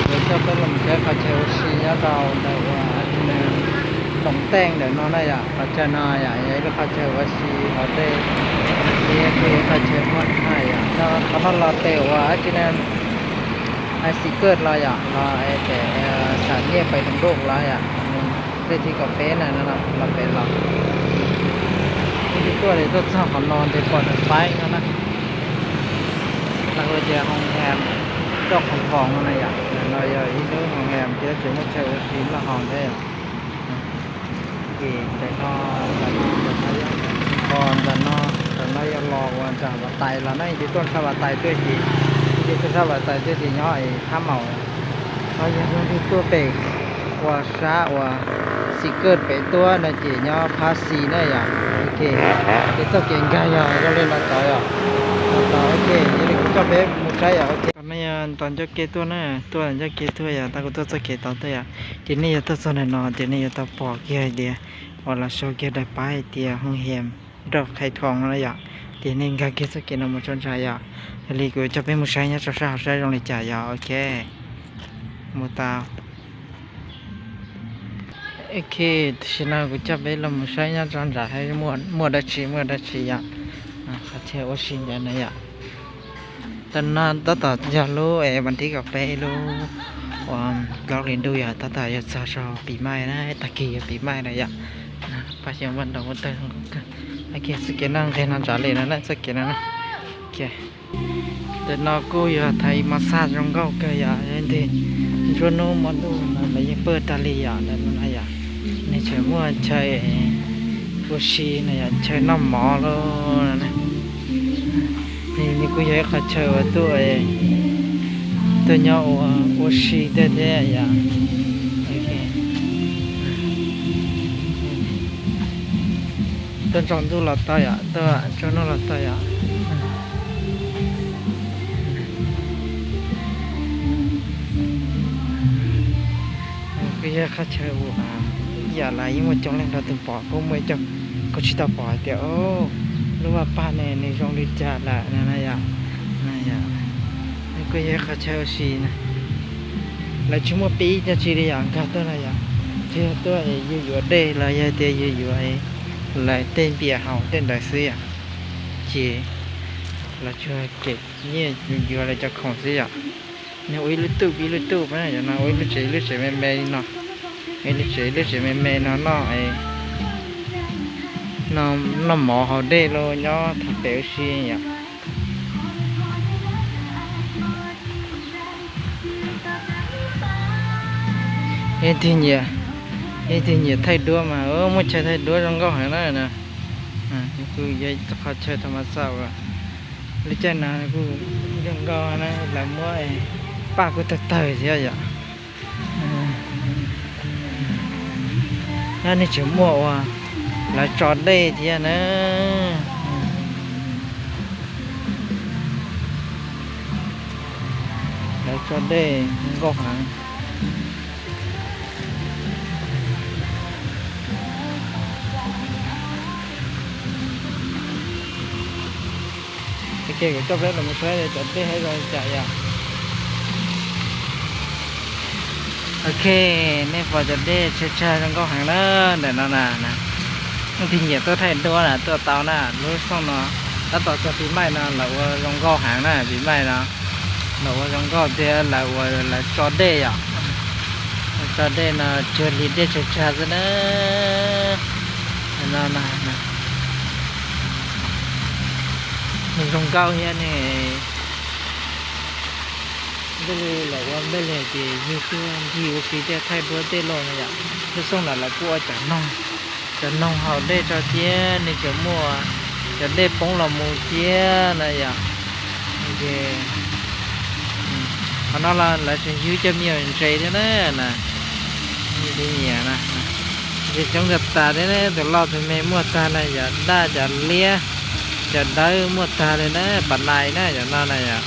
Kuv coj peb los mus saib qhov chaw ua si nyob rau ntawm uas Toom Teej ntawm no na yom. Qhov chaw no yom yog ib lub qhov chaw ua si haus dej thiab kuj yog qhov chaw muaj hais yom. Qhov no los pem uas dab tsi ne, Xi Kawj los yom, los pem Xam Nyiaj Pais Toom Ntuj los yom, tej thib kaum peb na no los pem los. Ib tuaj li tuaj txog qhov no ces pom daim paib no na, lawv hu tias Hoo Hem Roj Khaij Thoom no na yom. Ntawm no yog ib lub Hoo Hem thiab tseem muaj chaw ua si loj haus thiab yom. Ces ntawm no, ntawm no, ntawm no yog los uas nram Vaj Tais los na, ces tuaj nram Vaj Tais tuaj ces, ces tuaj nram Vaj Tais tuaj ces nyob es Thab Maum. Ho yog leej twg tuaj pem uas sab uas Xi Kawj pem tuaj no ces nyob Phab Xis na yom. Ok, ces txoj kev nkag yog zoo li no tod yom. Tod ok, yog li kuv coj peb mus saib yom. Ok, no yog tom ncauj ke tuaj na, tuaj ncauj ke tuaj yom, tau kuv tuaj txoj kev tod tuaj yom. Ces nej yuav tuaj txog ntawm no ces nej yuav tau pom kiag hais tias uas lawv sau kiag daim paib hais tias Hoo Hem Roj Khaij Thoom no yom. Ces nej nkag kiag txoj kev no mus tso ntsa yom. Yog li kuv coj peb mus saib nyob rau sab hauv saib zoo li cas yom. Ok, mus tau. Ok, tam sim no kuv coj peb los mus saib nyob rau nram hav muaj dab tsi muaj dab tsi yom. Qhov chaw ua si ntawm no yom. Tam no tab tom yog lub es vas thib kaum peb lub uas plaub hlis ntuj yom, tab tom yuav txog rau pis maij na, tag kis yog pis maij na yom. Pab xyoo npaj nrau muaj tawg zoo nkauj kawg. Txoj kev no nqes no nram li no na, txoj kev no na. Ntawm no kuj yog thaiv mos xaj zoo nkauj kawg yom, ntawm ntsuab hnub hmo ntuj no lawv yeej pawj tag li yom, ntawm no na yom. Nws tseem muaj chaw ua si no yom, chaw noj mov lauj. Nws kuj yog ib qho chaw uas tuaj, tuaj nyob ua, ua si thiab thiab yom. Tuaj tsaus ntuj los tau yom, tuaj tsaus ntuj los tau yom. Kuj yog qhov chaw uas yam lawv yeej muaj coob leej nrog tus pom, kuj muaj ib co kuj tsis tau pom hais tias lub vaj pag ne nws zoo li cas lawm no na yom. Kuj yog qhov chaw ua si na, lawv tsis muaj pib dab tsi li yom, nkag tuaj no yom, tsuas yog tuaj yug yuav dej los yog tias yug yuav lawv tej npias haus tej ntawd xwb yom. Ces lawv tsuas kem nyiaj yuav lawv cov khoom xwb yom. Nws ua ib lub tuj ib lub tuj, yog no ua ib lub tsev ib lub tsev me me li no, ib lub tsev ib lub tsev me me no noj, noj mov haus dej los nyob tham pem ua si yom. Leej twg nyiam, leej twg nyiam thaij duab mas muaj chaw thaij duab zoo nkauj heev na. Kuj yog qhov chaw tham mas xaj uas lub caij no kuj zoo nkauj na, lawv muab paj kuj tawg tawg thiab yom. No nej tseem muaj uas lawv tso dej thiab na. Lawv tso dej nkauj heev. Ok, kuv coj peb los mus saib cov dej haib zoo li cas yom. Ok, nej pom cov dej tsawg tsawg zoo nkauj heev na, ntawm no na. Leej twg nyiam tuaj thaij duab na tuaj tau na, lub xyoo no tab tom txog pis maij no lawv ua zoo nkauj heev na, pis maij no lawv ua zoo nkauj thiab lawv ua lawv tso dej yom. Tso dej no cuag li dej tsawg tsawg xwb na. No, nws zoo nkauj thiab ne. Ntuj lawv ua npej li hais tias yug tuaj ncig ua si thiaj thaij duab tej los no yom. Lub xyoo no lawv kuj ua cov noog, cov noog haus dej tso thiab nws tseem muaj cov dej poob los mus thiab na yom. Ces qhov no los lawv tseem yug cov me nyuam ntses thiab na. Yus li nyiam na, ntses coob tag tas thiab na, tus loj tus me muaj tag na, cov daj cov liab cov dawb muaj tag li na, pas nais na, cov no na yom.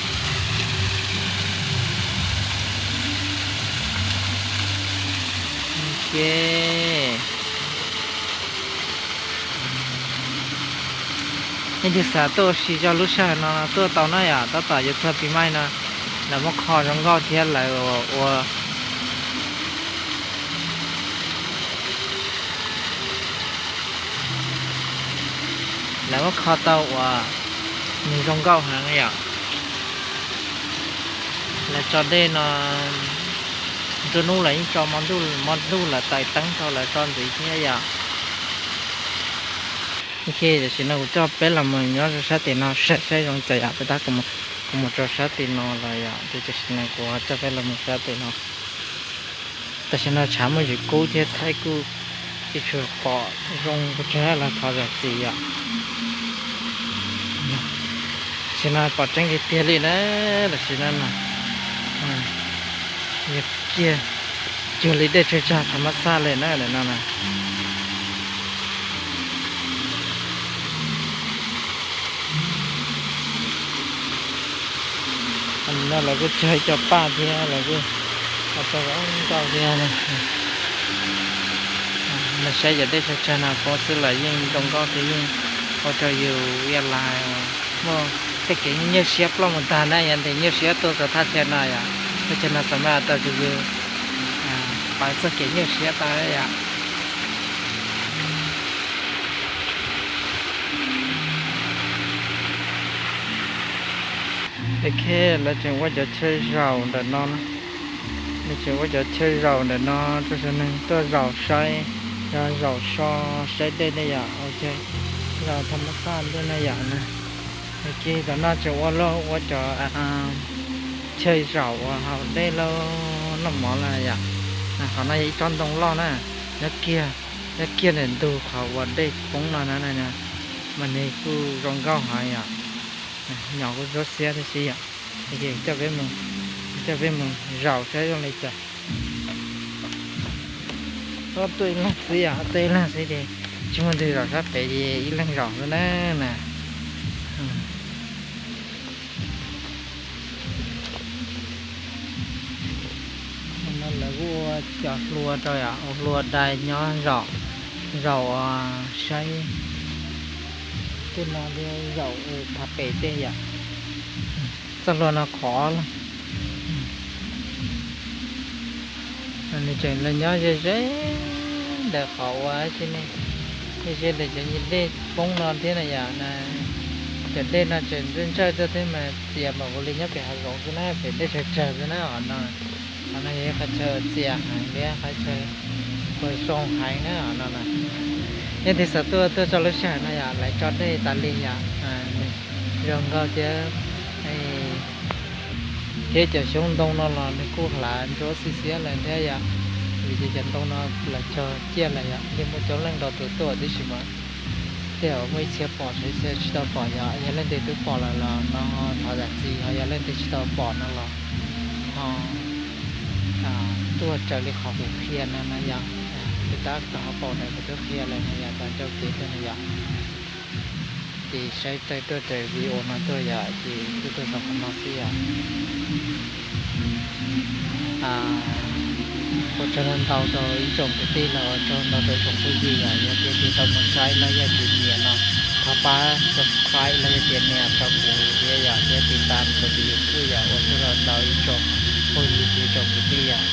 Ok. Leej twg xav tuaj ua si rau lub sij hawm no tuaj tau na yom, tab tom yuav txog pis maij no. Lawv muab kho zoo nkauj thiab lawv ua, lawv muab kho tau uas nws zoo nkauj heev yom. Lawv tso dej no, nruab hnub lawv yeej tso hmo ntuj lawv tais teeb rau lawv tso ntxiv thiab yom. Ok, tam sim no kuv coj peb los mus nyob rau sab tim no saib saib zoo cas yom, peb tab kuv mus rau sab tim no los yom, ces tam sim no kuv coj peb los mus sab tim no. Tam sim no tshav muaj ntsis kub thiab thaib kuj tsis tshua pom zoo pes tsawg los thov zam txim yom. Tam sim no pom tseeb tiag tiag li na, tam sim no no yog kiag cuag li dej tsawg tsag thav mas xaj li na no na. No lawv kuj tso ib co paj thiab lawv kuj tso zoo nkauj thiab. Saib cov dej tsawg tsag no poob xwb los yeej zoo nkauj thiab yeej ua rau yus ib yam li muaj txoj kev nyuaj siab ploj mus tag na, yog tias nyuaj siab tuaj txog thaj chaw no yom, thaj chaw no xav mas tau rau yus pab txoj kev nyuaj siab tau yom. Ok, lawv tseem ua cov chaw zaum ntawm no, lawv tseem ua cov chaw zaum ntawm no rau cov neeg tuaj zaum saib, zaum so saib dej ne yom, ua chaw zaum thav mas xaj ntawm no yom na. Ok, tom no tseem ua lawv ua cov chaw zaum uas haus dej los noj mov lawm yom. Qhov no yog ib tsob ntoo loj na, nyob kiag, nyob kiag ntawm ntug qhov uas dej poob no na, mas nws kuj zoo nkauj heev yom. Nyob kuj ntsuab xiab thiab xwb yom. Coj peb mus zaum saib zoo li cas. Tuaj ib leeg xwb yom, tuaj ib leeg xwb ces tsis muaj leej twg zaum sab pem ces ib leeg zaum xwb na na. No lawv kuj ua cov hlua rau yom, ua hlua dai nyob zaum, zaum saib tej no thiab zaum thav pem tej yom. Txoj hlua no khov lawm. Nws tseem los nyob ze ze ntawm qhov uas tsis ne, ze ze ntawm cov dej poob no thiab na yom. Cov dej no tseem ntsawj ntsawj tuaj thiab mas txias npaum li nyob pem hav zoov xwb na, pem dej tsawg tsawg xwb na qhov no. Qhov no yog ib qhov chaw txias heev thiab qhov chaw uas zoo heev na qhov no na. Yog tias xav tuaj tuaj txog lub sij hawm no yom, lawv tso dej tas li yom, zoo nkauj thiab, thiab cov xyoob ntoo no los nws kuj hlav ntsuab xiab xiab lawm thiab yom, vim tias cov ntoo no lawv cog ciaj lawm yom, yeej muaj coob leej nrog tus tuaj tib si mas. Tej zaum muaj ib txhia pom, ib txhia tsis tau pom yom, yog leej twg twb pom lawm los no thov zam txim, ho yog leej twg tsis tau pom no los ho tuaj raws li qhov kuv qhia no no yom. Peb tab tom ho pom ntawm kuv twb qhia lawm no yom, tau ncauj kev tuaj no yom. Ces saib raws tuaj raws video no tuaj yom, ces kuj tuaj txog qhov no xwb yom. Ua tsaug ntau ntau rau ib tsoom kwv tij los ua tsaug ntau rau ib tsoom phooj ywg yom, yog tias tig tau mus saib los yog tias nyiam los thov pab subscribe los yog tias nias rau kuv thiab yom, thiab tiv tam kuv tus YouTube yom, ua tsaug ntau ntau ib tsoom phooj ywg thiab ib tsoom kwv tij yom.